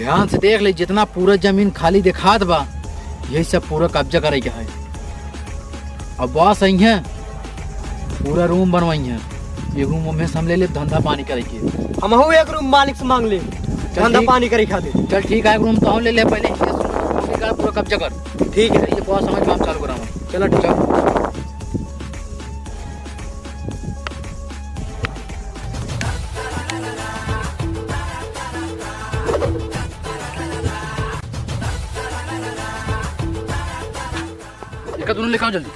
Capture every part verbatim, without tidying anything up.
ध्यान से देख ले, जितना पूरा जमीन खाली देखात बा, यही सब पूरा कब्जा करे के है। अब बॉस आई हैं, पूरा रूम बनवाई हैं, ये रूम में से हम ले ले धंधा पानी करे के। हमहू एक रूम मालिक से मांग ले, चल धंधा ठीक। पानी करे खातिर। चल ठीक है, एक रूम तो हम ले ले, पहले इनके पूरा कब्जा कर। ठीक है। ये बॉस हमारे काम चालू करावा। चलो ठीक। चल। एका दोनों लेके आओ जल्दी।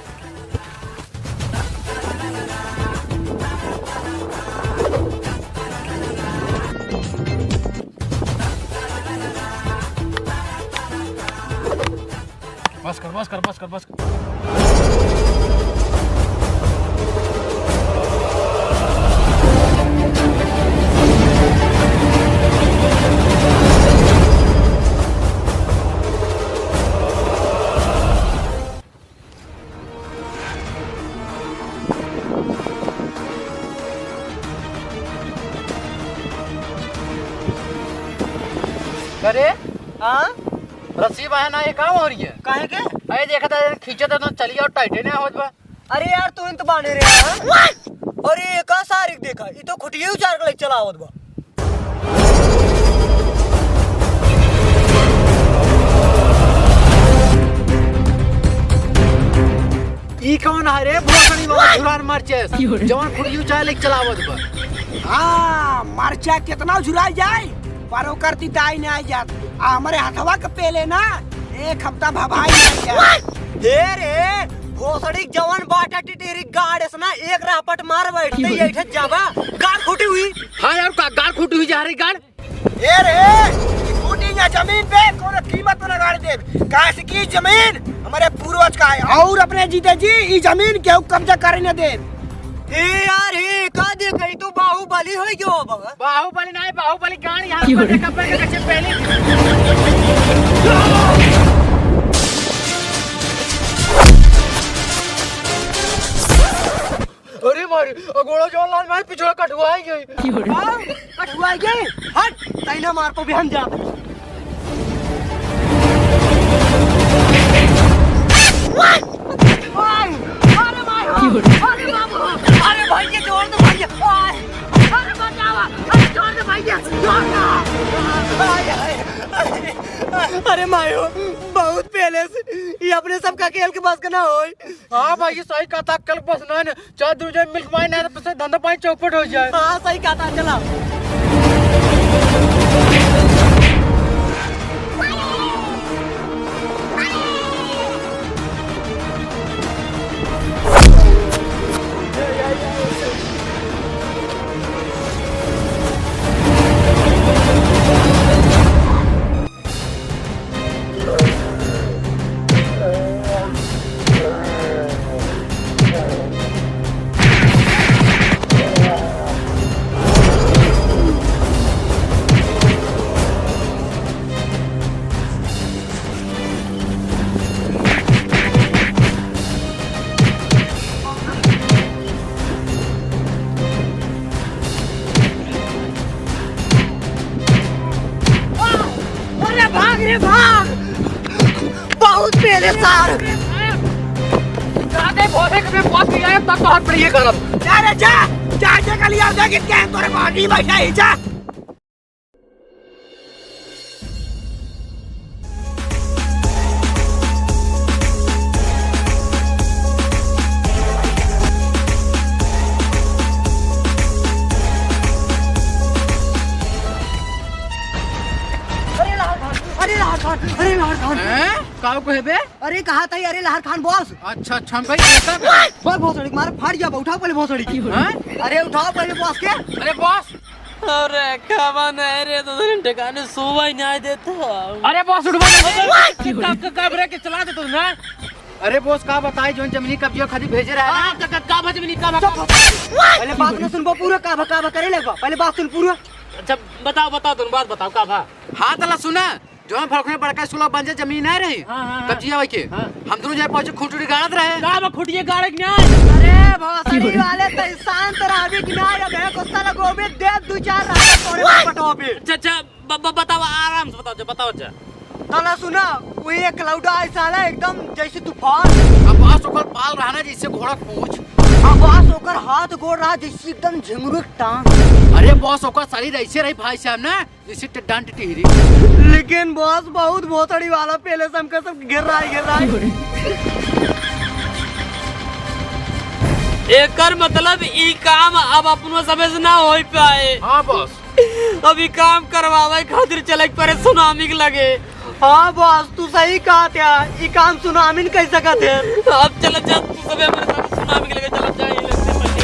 बस कर, बस कर, बस कर, बस कर। अरे, हाँ? रस्सी बाहे ना, ये का हो रही है? काहे के? अरे देखा था, खींचा था तो चली जाओ, टाइटे ना होत बा। अरे यार, तू इन तो बांधे रे, हाँ? अरे, ये का सारिक देखा, ये तो खुटिये उचार के लेके चला आवत बा। ई कौन है रे, भोसड़ी वाला झुरान मरचेस, जवान खुटिये उचार लेके चला आवत बा। हाँ, मरचा कितना झुराई जाए, पर ओकर तिताई नहीं जात। आ हमरे हथवा के पेले ना, एक हफ्ता भभाई नहीं जात। हे रे, भोसड़ी जवन बाटा टिटेरी गाड़ एस ना, एक रापट मार बैठते ही ऐठे जाबा, गाड़ खूटी हुई। हाँ यार, का गाड़ खूटी हुई जा रही गाड़? ए रे, ई खूटी या जमीन पे कोनो कीमत पे ना गाड़ देब, काहे से कि ई जमीन हमरे पूर्वज का है और अपने जीते जी ई जमीन केहू कब्जा करे न देब। ए यार, ए, का देख, ई तो बाहुबली होइ गयो अब। बाहुबली नाहीं, बाहुबली गाड़ी यहाँ पर देखा, पर देखा, पहले। अरे मारे, अगोड़ा जो लाल मारे पिछड़ा कटुआई गई। हाँ, कटुआई गई? हट, तैना मार तो भी हम जाते। ओए! ओए! अरे माय हो! अरे बाबू! अरे भैया, छोड़ दो भैया! ओए! अरे बचावा! अरे छोड़ दो भैया! छोड़ दो! आय, आय, अरे, अरे माय हो! बहुत पहले से ये अपने सब का खेल के बस के ना होई। हाँ भाई, ये सही कहा था, कल बस ना, ना, चार दिन जाए मिल्क माइन ना, तो धंधा पानी चौपट हो जाए। हाँ, सही कहा था, चला। अरे भाग रे भाग, बहुत पेले सार। जाते भोरे के में पहुंच गया है, तब तो हट पड़ी है गरम। जा रे जा, जा के कल यार देख के तोरे बाटी बैठा ही जा। अरे लहर खान, अरे लहर खान, अरे लहर खान। हैं? का को है बे? अरे कहा था, अरे लहर खान बॉस। अच्छा, अच्छा, हम कहीं ऐसा कर। बस भोसड़ी के मारे फाड़ गया, उठाओ पहले भोसड़ी की। हैं? अरे उठाओ पहले बॉस के। अरे बॉस, अरे, खावा नहीं रे, तो दिन ठिकाने सोवा ही नहीं देता। अरे बॉस, उठवा दे। का, का, का ब्रेक चला दे तू ना। अरे बॉस, का बताई, जोन जमीनी कब्जा खातिर भेजे रहा है ना। हाँ, का, का, का बा जमीनी का बा? पहले बात ना सुनबो पूरा, का बा, का बा करे लगबा। पहले बात सुन पूरा। अच्छा, बताओ, बताओ, तुम बात बताओ, का बा? हाँ, तला सुना, जोन फलकने बड़का स्कूल बन जाए, जमीन नहीं रही। हाँ, हाँ, हाँ। कब्जिया वही के। हाँ। हम दोनों जाए पहुंचे खूंटी गाड़त रहे। का बा खूंटिया गाड़े के ना? अरे भोसड़ी वाले, तो शांत रहबी कि ना? अब है गुस्सा लगोबे, दे दू चार रात तोरे में पटोबे। अच्छा, अच्छा, ब-, ब-, बतावा, आराम से बतावा जा, बतावा जा। तला सुना, वो एक लौंडा ऐसा है एकदम जैसे तूफान। अब बस ओकर बाल रहा ना जैसे घोड़ा के पूँछ। अब बस ओकर हाथ गोड़ रहा जैसे एकदम झिंगुर के टांग। अरे बस ओकर शरीर ऐसे रही भाई साहब ना, जैसे ट-, डांट टिहरी। लेकिन बस बहुत भोसड़ी वाला पहले से हमका सब घेर रहा है, घेर रहा है। एकर मतलब ई काम अब अपनो समय से ना हो पाए। हाँ बस। अब ई काम करवावे खातिर चले के पड़े सुनामी के लगे। हाँ बस, तू सही कहत है, ई काम सुनामी न कह सकत है। अब चल जा, तू सबे हमरे साथ सुनामी के लगे चल जा, ई लगते पहले।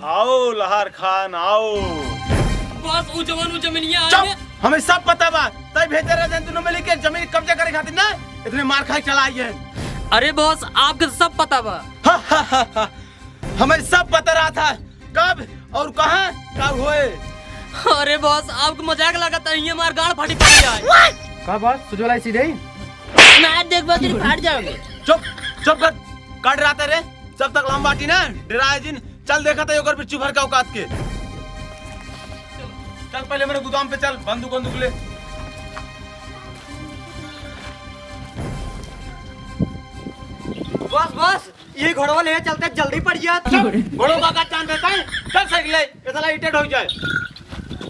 आओ लहर खान, आओ। बस उ जवन उ जमीनिया चुप! आने हमें सब पता बा। तय भेजे रहे जन दोनों मिली के जमीन कब्जा करे खातिर ना, इतने मार खाए चला आई है। अरे बॉस, आपके सब पता बा। हा, हा, हा, हा। हमें सब पता रहा था, कब और कहाँ का होए। अरे बॉस, आपको मजाक लागत है, ये मार गाड़ फाटी पड़ जाए। का बॉस, सुजोला सीधे ही? ना देख बा, तेरी फाट जाओगे। चुप, चुप कर, काट रहा था रे। जब तक लंबाटी ना डराए जिन, चल देखा था ओकर बिच्छू भर का औकात के। चल पहले मेरे गोदाम पे चल, बंदूक बंदूक ले। बस बस, ये घोड़वा ले चलते जल्दी पड़ गया। चल, घोड़ों का का चांद रहता है? चल साइकिल ले, ये साला इटेड हो जाए।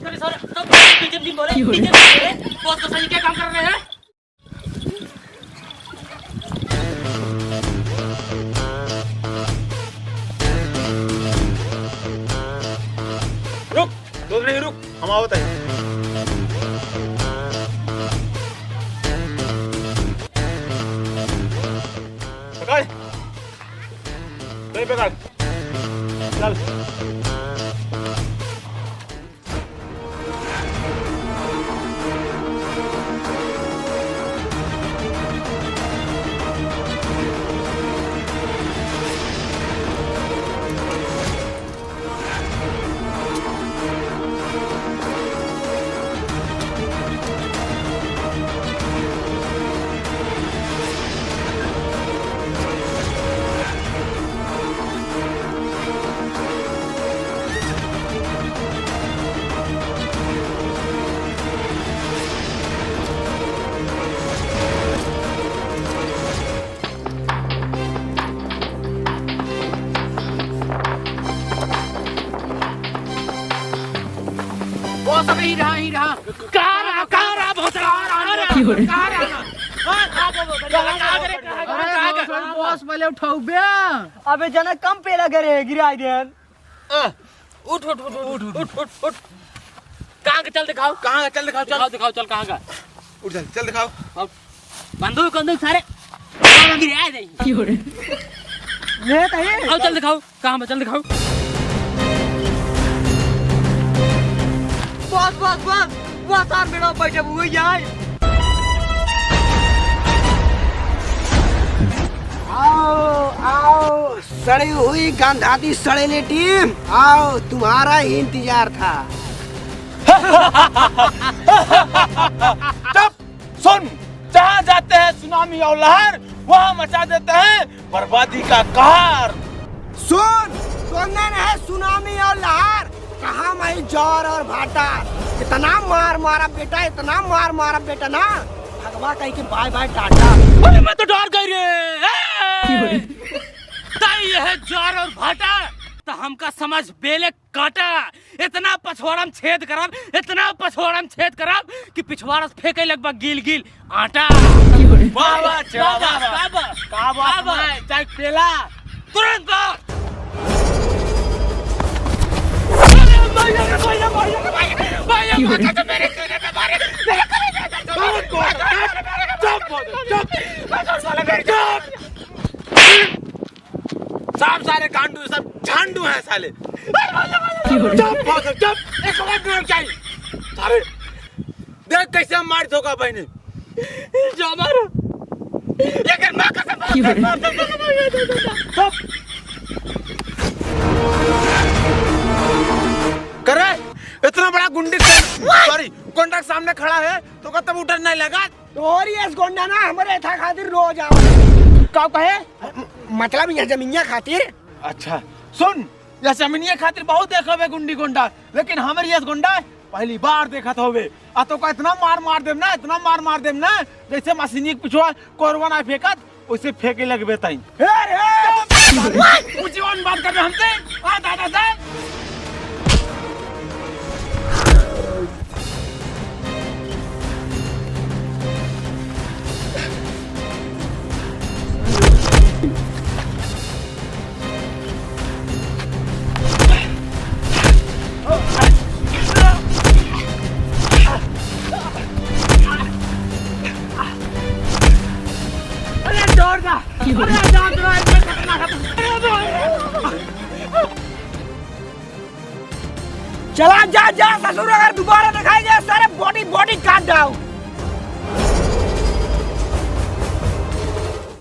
अरे सर, सब पीछे दिन बोले, पीछे दिन बोले, बॉस का सही क्या काम कर रहे हैं? रुक, दो मिनट रुक, हम आवत है। पकड़, नहीं पकड़, चल। बॉस, अबे ही रहा, ही रहा। कहाँ रहा, कहाँ रहा, बहुत रहा, कहाँ रहा, कहाँ रहा? हाँ, हाँ, कहाँ, कहाँ, कहाँ, कहाँ, अरे, कहाँ, कहाँ? बॉस, बॉस, पहले उठाओ बे। अबे जना कम पेला करे, गिराई देन। आ, उठ, उठ, उठ। कहाँ का चल दिखाओ? कहाँ का चल दिखाओ, चल। दिखाओ, दिखाओ, चल, कहाँ का? उठ, चल, चल दिखाओ। अब बंदूक, बंदूक सारे गिरा दे। ये तो है। अब चल दिखाओ, कहाँ बा, चल दिखाओ। बस, बस, बस, बस, सार मेरा पैसा हुआ यार। आओ, आओ, सड़ी हुई गंधाती सड़ेली टीम, आओ, तुम्हारा ही इंतजार था। चुप! सुन, जहाँ जाते हैं सुनामी और लहर, वहाँ मचा देते हैं बर्बादी का कहर। सुन, तोहने रहे सुनामी और लहर, कहाँ मैं जौर और भाटा। इतना मार मारा बेटा, इतना मार मारा बेटा ना, भगवा कहीं के बाय बाय टाटा। अरे मैं तो डर गई रे। ए! ताई यह जौर और भाटा, तो हमका समझ बेले काटा। इतना पछवाड़म छेद करब, इतना पछवाड़म छेद करब कि पिछवाड़ा से फेंके लगबा गील गील आटा। वाह, वाह, वाह, वाह। का बा? का बा? का बा? का बा? मैं चाय पेला, तुरंत बा। अरे भैया रे, भैया, भैया रे, भैया, भैया, की हो रहा है? माथा तो मेरे सीने पे मारे, मेरे कलेजे पे चुप, चुप, चुप। सब सारे गांडू, सब झांडू हैं साले। चुप, चुप, एक बार नहीं चाहिए। सारे देख कैसे हम मार धोखा बहने। जा मारो। लेकिन माँ कसम। चुप। करे, इतना बड़ा गुंडी, सॉरी, गुंडा के सामने खड़ा है, तो का तब उठर नहीं लगा? तोहरी एस गोंडा ना हमरे था खातिर रोज आवे। का कहे? म-, मतलब यह जमीनिया खातिर। अच्छा, सुन, यह जमीनिया खातिर बहुत देखा हुए गुंडी गोंडा, लेकिन हमरी एस गोंडा पहली बार देखत होवे। आ तो का इतना मार मार देम ना, इतना मार मार देम ना, जैसे मशीनी के पिछुआ कोरवा ना फेंकत, उसे फेंके लगबे ताई। ए रे! ऊंची आवाज में बात कर रहे हमसे? आ दादा से? अरे जोरदार! अरे जोरदार! चला जा, जा ससुर, अगर दोबारा दिखाई दे सारे body body काट डाओ।